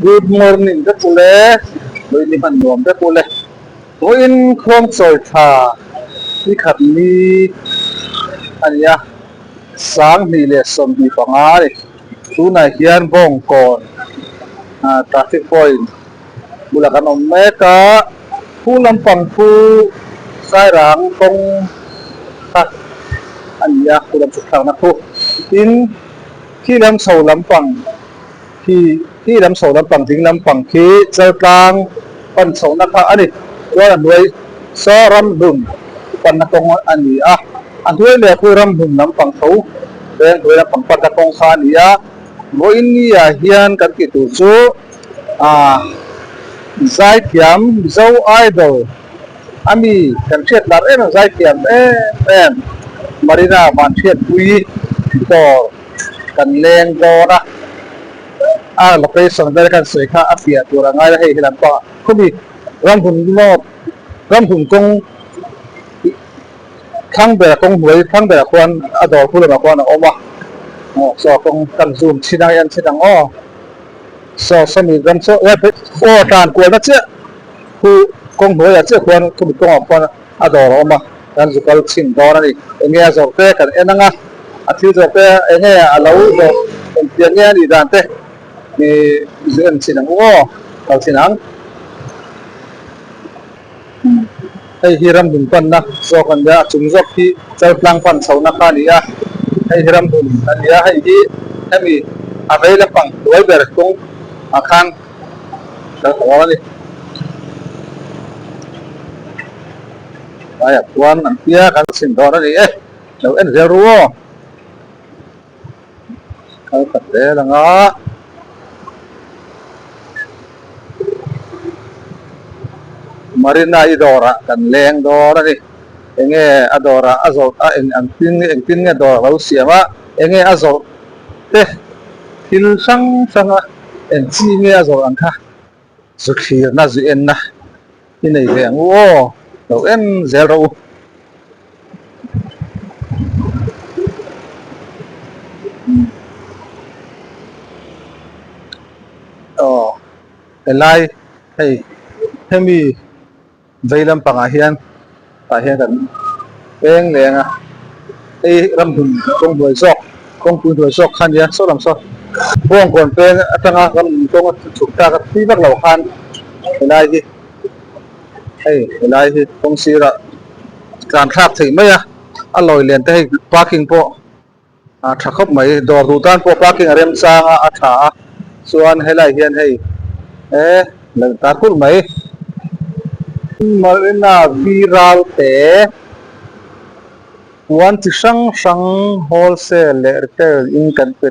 Good morning te pule vawiin ni hman nuam te pule vawiin khuang chawi tha ni khat ni a ni a 2025 a ni tunah hian bawngkawn ah traffic point bulah kan awm mek a khu lampang khu sairang kawng kha a ni a khu lam chhuk thlakna khu tin khi lam chho lampang khi khi lam chho lampang ding lampang khi chaltlang pan chhohna kha a ni chuan a hnuai saw ramhlun panna kawng a ni a a hnuai leh khu ramhlun lampang tho veng hnuai lampang panna kawng kha a ni a vawiin ni ah hian kan tih tur chu ah zaithiam Mizo Idol a mi kan hriat lar em em zaithiam em em Marina Vanhriatpui dawr kan leng dawn a a location vel khan sawi kha a piah tur a ngai a hei helam pawh khawmi ramhun north ramhun kawng thlang ber kawng hnuai thlang berah khuan a dawr khu lamah khuan a awm a aw saw kawng kan zoom chhin a en chhin ang aw saw sawmi ram chu aw tlan kualna chiah khu kawng hnuaiah chiah khuan khawmi kawngah khuan a dawr a awm a kan zu kal chhin dawn a ni enge a zawrh te kan en ang a a thil zawrh te enge a lo zawrh engtiang nge a nih dan te ih zu en chhin ang u aw kal chhin ang. Hei hi ramhmun panna zawk a nia a chung zawk hi chaltlang pan chhohna kha a ni a hei hi ramhmun a ni a hei hi hemi a vei lampang hnuai ber kawng ah khan kal haw a ni. Laiah chuan an tia kan chhin dawn a ni e lo en zel ru aw kal khat zel ang a. Marina i dawrah kan leng dawn a ni enge a dawrah a zawrh a eng ang tin nge engtin nge dawr a lo siam a enge a zawrh te thil hrang hrang a eng chi nge a zawrh ang kha. Zu thlirna zu enna i nei ve ang u aw, lo en zel rawh u. Aw helai hei hemi vei lampangah hian tah hian kan peng leng a hei ramhmun kawng hnuai zawk kawngpui hnuai zawk kha a nia saw lam saw bawngkawn peng atanga ramhmun kawng a chhuk tak a thui vak lo khan helai hi hei helai hi kawng sirah tlan thlak theih mai a a lawi lian te hei parking pawh A tha khawp mai, dawr duh tan pawh parking a remchang a, a tha a, chuan helai hian hei e lo tar kulh mai. Marina viral te puan chi hrang hrang wholesale leh retail in kan pe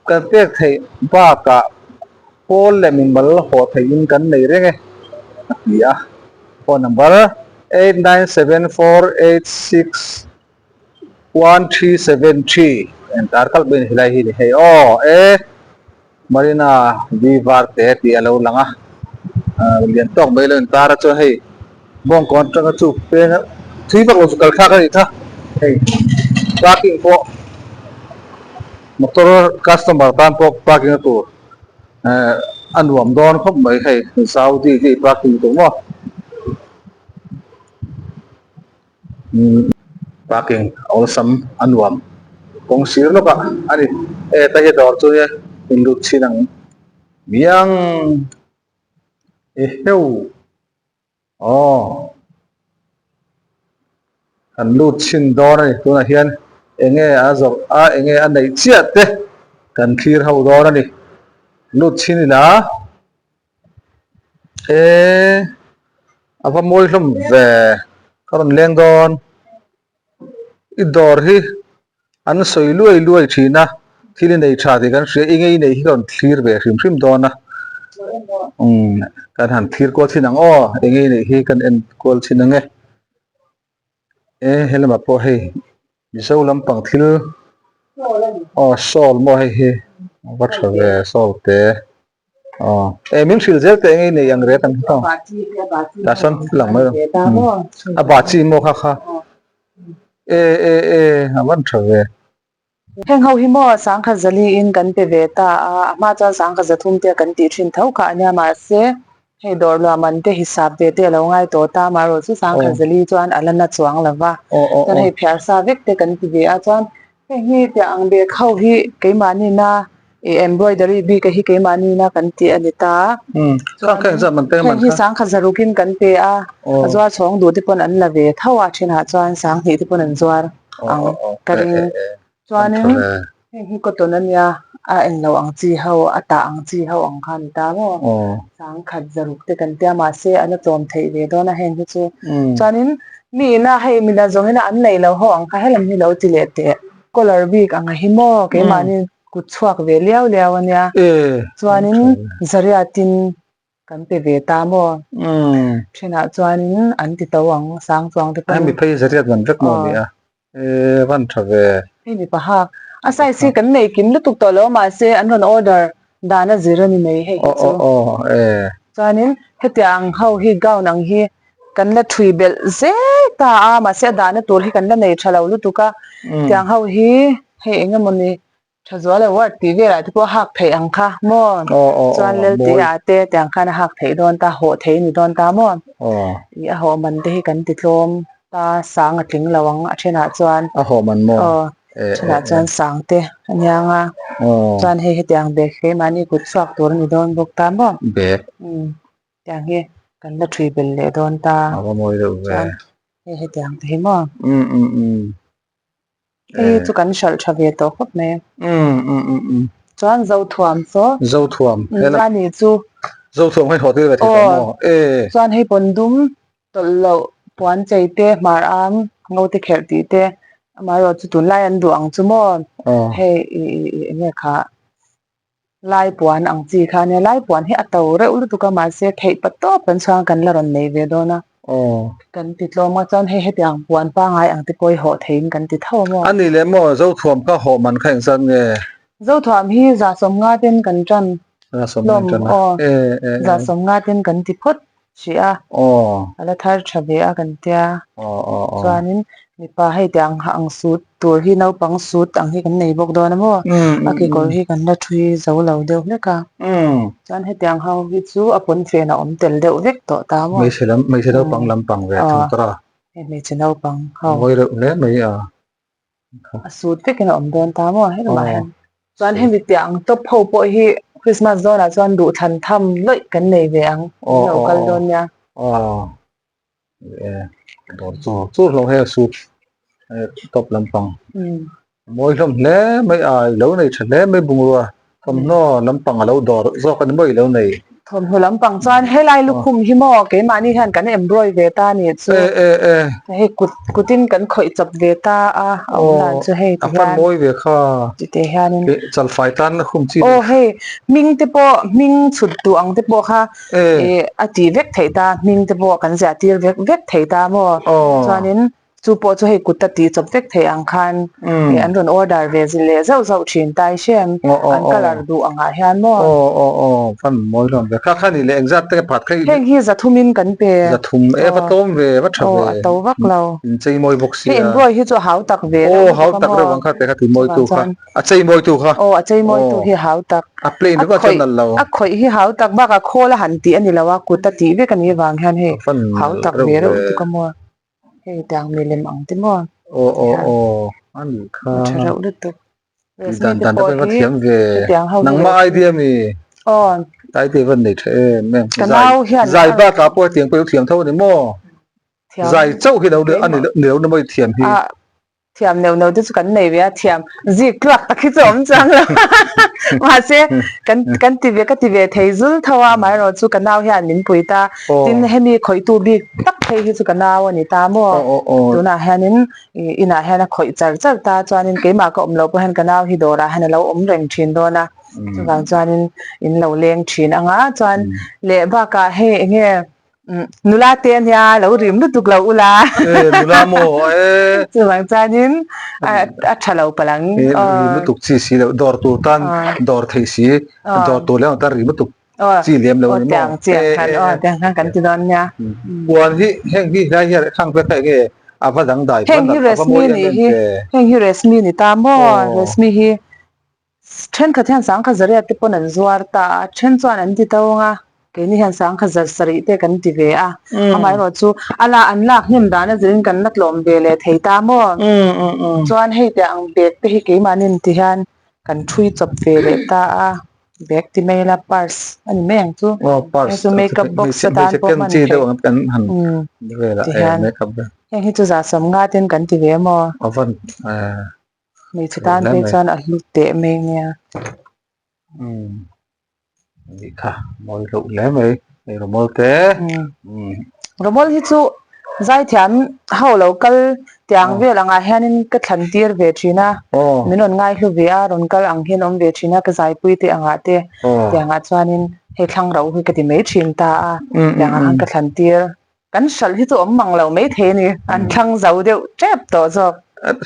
kan pek theih bakah pawl leh mimal haw theih in kan nei reng e a ti a, phone number 897486. 1373 en tar kalh pawhin helai hi ni hei aw e Marina V var te tih a lo lang a ah lian tawk mai lo intar a chuan hei bawngkawn atanga chu peng a thui vak lo chu kal thlak a nih kha hei parking pawh motor customer tan pawh parking na tur eh a nuam dawn khawp mai hei zau dih dih parking tur maw. Parking a awlsam a nuam kawng sir lawk ah a ni e ta hi dawr chu nia in lut chhin ang miang e heu aw kan lut chhin dawn a ni tunah hian enge a zawrh a enge a neih chiah te kan thlir ho dawn a ni lut chhin ila. E a va mawi hlawm ve ka rawn leng dawn i dawr hi an sawi luai luai thin a thil i nei tha tih kan hria enge i neih hi ka rawn thlir ve hrim hrim dawn a umm kan han thlir kual thin ang aw enge i neih hi kan en kual thin ang e e helamah pawh hei Mizo lampang thil aw sawl maw hei hi a va tha ve sawl te aw e min hrilh zel teh engei nei ang rek ang hi tawng tah sawn lang mai lo a bah chi maw kha kha e e e a van tha ve. Heng ho hi maw sangkhat zali in kan pe ve ta a, a hma chuan sangkhat zathum te kan tih thin tho kha a nia mahse hei dawr luah man te hisap ve te a lo ngai tawh ta amaherawh chu sangkhat zali chuan a la na chuang lo va, chuan hei phiar sa vek te kan ti ve a chuan heng hi tiah ang bag ho hi keimahni na ih embroidery bik a hi keimahni na kan tih a ni ta chuan heng hi sangkhat zarukin kan pe a, a zuar chhawng duh te pawn an la ve tho a thinah chuan sanghnih te pawn an zuar. ang ka ring chuanin heng hi cotton a nia a englo ang chi ho a tah ang chi ho ang kha a ni ta maw sangkhat zaruk te kan tia mahse a la tlawm theih ve dawn a heng hi chu chuanin mi ina hei mi la zawng ina an neih loh ho ang kha helam hi lo ti leh teh collar bik ang a hi maw keimahni kut chhuak ve liau liau a nia chuanin zariatin Kan pe ve ta maw? Thenah chuanin an ti to ang, sang chuang te pawhin. Hemi phei zariat van vek maw ni a? E van tha ve. Hei mipa hak. A size hi kan nei kim lutuk tawh lo mahse an rawn order dan a zir a ni mai hei hi chu. Aw aw aw e. Chuanin hetiang ang ho hi gown ang hi kan la thui belh zel ta a mahse a dahna tur hi kan la nei tha lo lutuk a. Tiang ho hi hei eng emaw ni Thazual award tih velah te pawh a hak theih ang kha maw? Chuan Lelte ah te tiang khan a hak theih dawn ta, hawh theih a ni dawn ta maw? Ih a hawh man te hi kan ti tlawm ta, sang a tling lo ang a thenah chuan. A hawh man maw? Aw, thenah chuan sang te a niang a. Chuan hei hetiang bag keimahni kut chhuak tur a ni dawn bawk ta maw? Bag. Umm tiang hi kan la thui belh leh dawn ta. A va mawi deuh ve. Chuan hei hetiang te hi maw? Umm umm umm. Hei chu kan hralh tha ve tawh khawp mai. Chuan Zothuam saw. Zothuam. Ani chu. Zothuam kha i haw tir ve thei tawh maw? Aw. Chuan hei pawn dum tawlh loh puan chei te hmar am ngo te kherh tih te amaherawh chu tunlai an duh ang chu maw? Hei i i eng nge kha Lai puan ang chi kha ania, lai puan hi a to reuh lutuk a mahse theih pa tawp kan chhuang kan la rawn nei ve dawn a. Kan ti tlawm a chuan hei hetiang puan pangai ang te pawh hi hawh theiin kan ti tho a maw. A ni leh maw Zothuam kha hawh man kha engzat nge? Zothuam hi 150 ten kan tan hlawm aw 150 ten kan ti phawt hrih a, a la thar tha ve a kan tia chuanin mipa hei tiang ang suit tur hi naupang suit ang hi kan nei bawk dawn a maw a kekawr hi kan la thui zo lo deuh hlek a chuan hetiang ho hi chu a pawnfen a awm tel deuh vek tawh ta maw hmeichhe lam hmeichhe naupang lampang ve thung tawh a hei hmeichhe naupang ho mawi reuh hle mai a. A sut vekin a awm dawn ta maw helamah hian chuan hemi piah ang tawp ho pawh hi Christmas dawnah chuan duhthlan tham lawih kan nei ve ang in lo kal dawn nia. Aw dawr chu chu hlawh hei a sut tawp lampang mawi hlawm hle mai a i lo nei tha hle mai bungrua Thawmhnaw lampang a lo dawr zawk a ni maw i lo nei? Thawmhnaw lampang chuan helai lukhum hi maw keimahni hian kan embroid ve ta a nih chu. E e e. Hei kut kutin kan khawih chawp ve ta a, a awm dan chu hei ti hian. A fan mawi ve kha. Tite hianin. Chalfai tan khum chi. Aw hei hming te pawh hming chhut duh ang te pawh kha a tih vek theih ta, hming te pawh kan ziah tir vek vek thei ta maw. Chuanin Chu pawh chu hei kut a tih chawp vek theih ang khan an rawn order ve leh zauh zauh thin ta i hriam an colour duh angah hian maw. Aw aw aw fan mawi hlawm ve kha kha ni leh engzat te phat kha heng hi zathum in kan pe zathum e va tlawm ve va tha ve aw a to vak lo in chei mawi bawk sia hei embroidery hi chu a hau tak ve aw hau tak reuh ang kha te kha ti mawi tu kha a chei mawi tu kha aw a chei mawi tu hi a hau tak a plain vek a chuan nalh lo a khawih hi hau tak bakah khawl a han tih a ni lo a kut a tih vek a nih avang hian hei hau tak ve reuh lutuk a maw. Hei tiang milem ang te maw? Aw aw aw a nih kha. A tha reuh lutuk. Tih dan dan te pawh hi va thiam ve. Nangmah idea mi? Aw. Idea van nei tha em em. Ka nau hian. Zai bakah pawh hetiang pawh i lo thiam tho a ni maw? Zai chauh hi lo a ni lo na maw i thiam hi? Thiam neuh neuh te chu kan nei ve a, thiam zik tluak tak hi chu a awm chuang lo. Mahse, kan kan ti ve ka ti ve thei zul tho a, amaherawh chu ka nau hian min pui ta. Tin, hemi khawihtu bik tak phei hi chu ka nau a ni ta maw? Tunah hianin inah hian a khawih char char ta, chuanin keimah ka awm loh pawh hian ka nau hi dawrah hian a lo awm reng thin dawn a, chuvang chuanin in lo leng thin ang a, chuan leh bakah hei eng nge Nula te ania lo rim lutuk lo ula. E nula maw e. Chuvang chuanin a tha lo palh ang. E rim lutuk chi si lo dawr tur tan dawr theih si dawr tur leh tan rim lutuk chi lem lo ani maw. Tiang chiah khan aw tiang khan kan ti dawn nia. Puan hi heng hi helai hian khang vek kha enge. A va dangdai Heng hi a va Resmi mawi em nih em hi ve. Heng hi Resmi ni ta maw? Aw. Resmi hi thenkhat hian sangkhat zariat te pawn an zuar ta a, then chuan an ti to ang a, keini hian sangkhat zar sarih te kan ti ve a. Amaherawh chu a la an lak hnem dan a zirin kan la tlawm ve leh thei ta maw? Chuan hei teh ang bag te hi keimahni ti hian kan thui chawp ve leh ta a, bag ti mai ila purse a ni mai ang chu. Aw purse Hei chu makeup box atan pawh hman chi theih. deuh ang kan han vel a Ti hian makeup vel. Heng hi chu zah sawm nga ten kan ti ve maw? A van Hmeichhe tan phei chuan a hlu teh mai nia. Umm nih kha mawi loh hle mai hei rawmawl te. Umm rawmawl hi chu zaithiam ho lo kal tiang vel angah hianin ka thlan tir ve thin a min rawn ngai hlu ve a rawn kal ang hian awm ve thin a ka zaipui te angah te tiangah chuanin hei thlang ro hi ka ti mai thin ta a tiangah khan ka thlan tir Kan hralh hi chu awm mang lo mai thei a ni, an thlang zo deuh tep tawh zawk.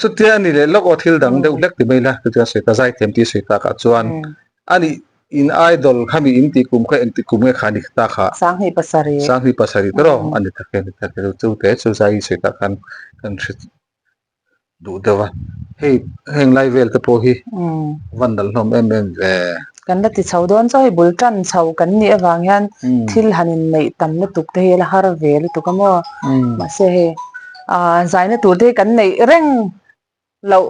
Chutia a ni leh lawk aw thil dang deuh hlek ti mai la, chutia sawi ta zaithiam tih sawi takah chuan a nih in idol kha mi in tih kum kha engti kum nge kha a ni ta kha? 2007. 2007 te rawh a ni tak e, a ni tak e, chu te chu zai sawi tak khan kan hre duh deuh a, hei heng lai vel te pawh hi van nalh hlawm em em ve. Kan la ti chho dawn chaw hei bul tan chho kan nih avang hian thil han inneih tam lutuk te hi a la har ve lutuk a maw mahse hei ah zaina tur te hi kan neih reng loh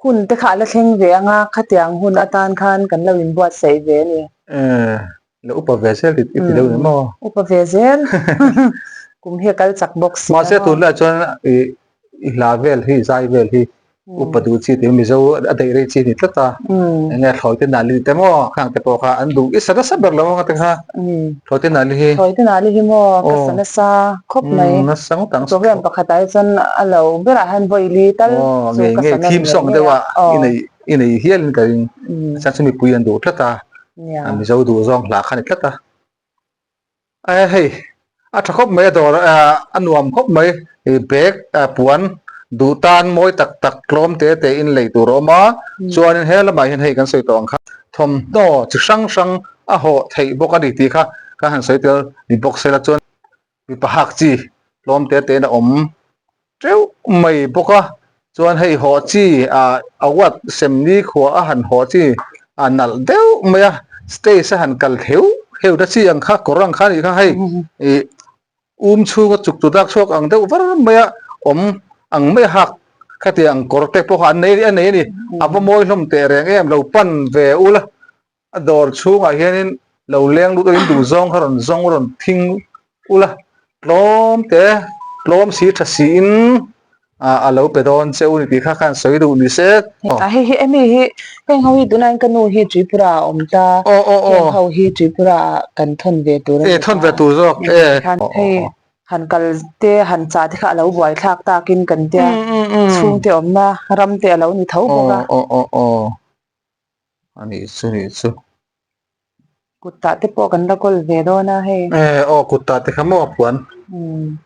hun te kha a la thleng ve ang a khatiang hun atan khan kan lo inbuatsaih ve a ni. La upa ve zel i ti deuh ni maw? Upa ve zel. Kum hi a kal chak bawk si a. Mahse tunlaiah chuan i i hla vel hi zai vel hi upa duh chi tih Mizo a daih rei chi a ni tlat a. Enge thlawi te nali te maw khang te pawh kha an duh i sa nasa ber lo ang te kha. Thlawi te nali hi. Thlawi te nali hi maw ka sa nasa khawp mai. Nasa ngawt ang. Program pakhatah hi chuan a lo berah hian vawi li tal chu ka sa nasa ngei ngei a. I nei i nei hialin ka ring. Chuan chu mipui an duh tlat a. Nia. Mizo duh zawng hla kha a ni tlat a. E hei a tha khawp mai a dawr a nuam khawp mai i bag puan duh tan mawi tak tak tlawm te te in lei tur a awm a chuanin he lamah hian hei kan sawi tawh ang kha thawmhnaw chi hrang hrang a hawh theih bawk a ni tih kha ka han sawi tel ni bawk se la chuan mipa hak chi tlawm te te in a awm teuh mai bawk a chuan hei haw chi ah award sem ni khua a han haw chi a nalh deuh mai a stage a han kal theu heu na chi ang kha kawr ang kha anih kha hei ih um chhunga chuk tu dak chhuak ang deuh var mai a awm ang mai a hak khatiang kawr te pawh kha an nei a nei a ni a va mawi hlawm teh reng em lo pan ve ula a dawr chhungah hianin lo leng lut in duh zawng kha rawn zawng rawn thing ula tlawm te tlawm si tha siin ah a lo pe dawn che u ni tih kha khan sawi duh ni se a hei hi emi hi heng ho hi tunah hian ka nu hi Tripura ah a awm ta aw aw aw heng ho hi Tripura ah kan thawn ve tur a e thawn ve tur zawk e hei han kal te han chah te kha a lo buai thlak takin kan tia chhungte awmna ram te a lo ni tho bawk a aw aw aw A nih chu nih chu. Kut tah te pawh kan la kawl ve dawn a hei. E aw kut tah te kha maw a puan. Umm.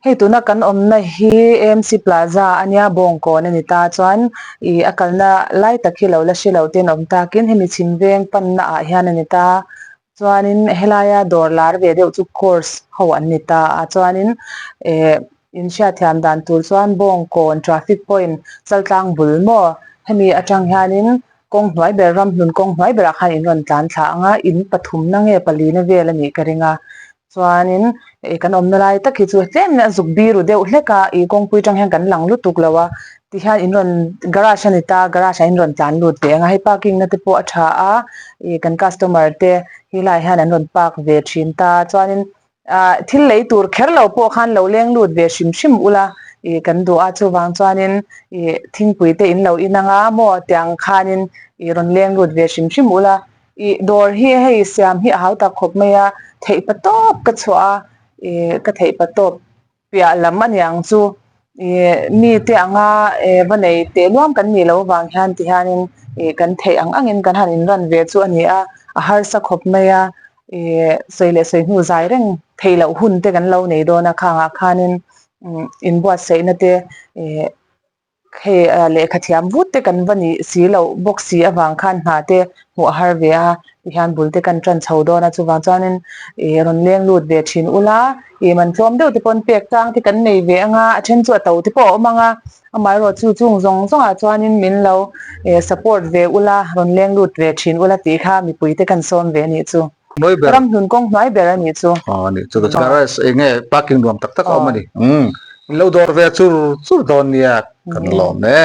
Hei tuna kan awmna hi AMC Plaza a nia Bawngkawn a ni ta chuan ih a kalna lai tak hi lo la hre lo ten awm takin hemi chhim veng panna ah hian a ni ta chuanin helaia dawr lar ve deuh chu course ho an ni ta a chuanin eh In hriatthiam dan tur chuan Bawngkawn traffic point Chaltlang bul maw? Hemi atang hianin kawng hnuai ber ramhlun kawng hnuai berah khan in rawn tlan thla ang a, in pathumna nge palina vel a nih ka ring a. Chuanin ih kan awmna lai tak hi chu tlem in a zuk biru deuh hlek a, ih kawngpui atang hian kan lang lutuk lo a, tihian in rawn garage a ni ta, garage ah in rawn tlan lut ve ang a, hei parking na te pawh a tha a, ih kan customer te helaiah hian an rawn park ve thin ta, chuanin Ah thil lei tur kher lo pawh khan lo leng lut ve hrim hrim ula ih kan duh a chuvang chuanin ih thingpui te in lo in anga maw tiang khanin ih rawn leng lut ve hrim hrim ula ih dawr hi hei siam hi a hau tak khawp mai a theih pa tawp ka chhuah a ih ka theih pa tawp piah lam a niang chu ih mite anga eh va nei teh luam kan nih loh avang hian ti hianin ih kan theih ang angin kan han inran ve chu a ni a a harsa khawp mai a ih sawi leh sawi hnu zai reng theih loh hun te kan lo nei dawn a khangah khanin inbuatsaihna te ih. Hei lehkha thiam vut te kan va nih si loh bawk si avang khan hna te hmuh a har ve a, tihian bul te kan tan chho dawn a, chuvang chuanin ih rawn leng lut ve thin ula, ih man tlawm deuh te pawn pek tang te kan nei ve anga, a then chu a to te pawh a awm ang a, amaherawh chu chung zawng zawngah chuanin min lo ih support ve ula, rawn leng lut ve thin ula tih kha mipui te kan sawm ve a nih chu. Hnuai ber. Ramhlun kawng hnuai ber a nih chu. Aw a nih chu ka garage eng nge parking nuam tak tak a awm a ni. Umm in lo dawr ve chur chur dawn nia kan lawm e.